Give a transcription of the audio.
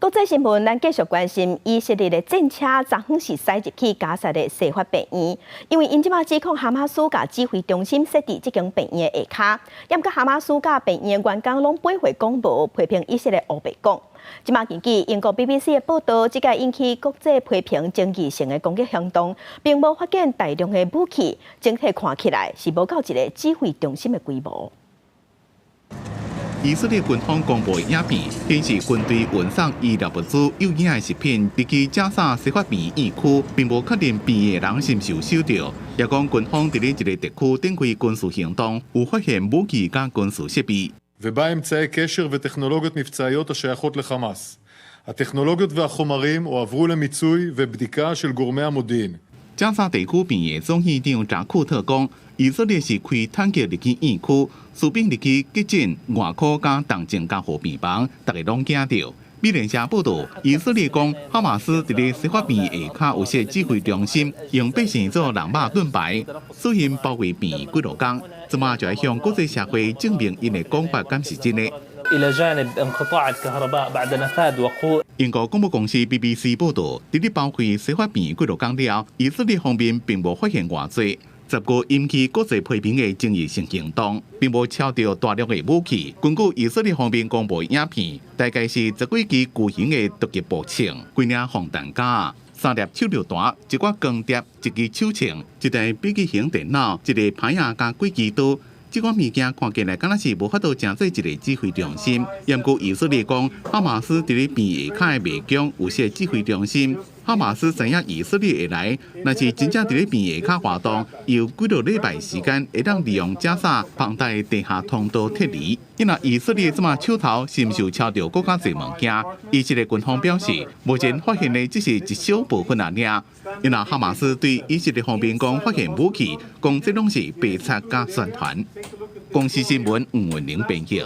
國際新聞，咱繼續關心以色列的戰車昨昏是駛入去加薩的西法病院，因為𪜶這擺指控哈馬斯共指揮中心設佇這間病院的下跤，毋過哈馬斯佮病院的員工攏背回講無，批評以色列烏白講。這擺根據英國 BBC 的報道，這個引起國際批評爭議性的攻擊行動，並無發現大量的武器，整體看起來是無夠一個指揮中心的規模。以色列軍方公布的影片顯示，軍隊運送醫療物資、有營養食品入去加薩西法病院區，並無確認病院的人是毋是有受著。也講軍方佇咧一個地區展開軍事行動，有發現武器佮軍事設備。 ובה אמצעי קשר וטכנולוגיות מבצעיות השייכות לחמאס. הטכנולוגיות והחומרים הועברו למיצוי ובדיקה של גורמי המודיעין. 加薩地區病院總院長扎庫特講，以色列是開坦克入去院區，士兵入去急診、外科佮重症監護病房，逐家攏驚著。美聯社報道，以色列講哈馬斯佇咧西法病院下跤有設指揮中心，用百姓做人肉盾牌，所以包圍病院幾落工，這馬就愛向國際社會證明𪜶的講法敢是真的。 إلى جانب انقطاع الكهرباء بعد نفاد وقود 英國廣播公司 BBC 報道，佇咧包圍西法病院幾落工了，以色列方面並無發現偌濟10個引起國際批評的爭議性行動，並無抄著大量的武器。根據以色列方面公布的影片，大概是十幾支巨型的突擊步槍、幾領防彈甲、三粒手榴彈、一寡光碟、一支手槍、一台筆記型電腦、一个牌仔佮幾支刀。這款物件看起來敢若是無法度成做一個指揮中心。毋過以色列講，哈馬斯佇咧病院下跤的迷宮有設指揮中心。哈馬斯知影以色列會來，若是真正佇咧病院下跤活動，有幾落禮拜時間會當利用加薩龐大的地下通道撤離。因為以色列這馬手頭是毋是有抄著閣較濟物件？以色列軍方表示，目前發現的只是一小部分爾。因為哈馬斯對以色列方面講發現武器，講這攏是白賊佮宣傳。公視新聞吳文玲編譯。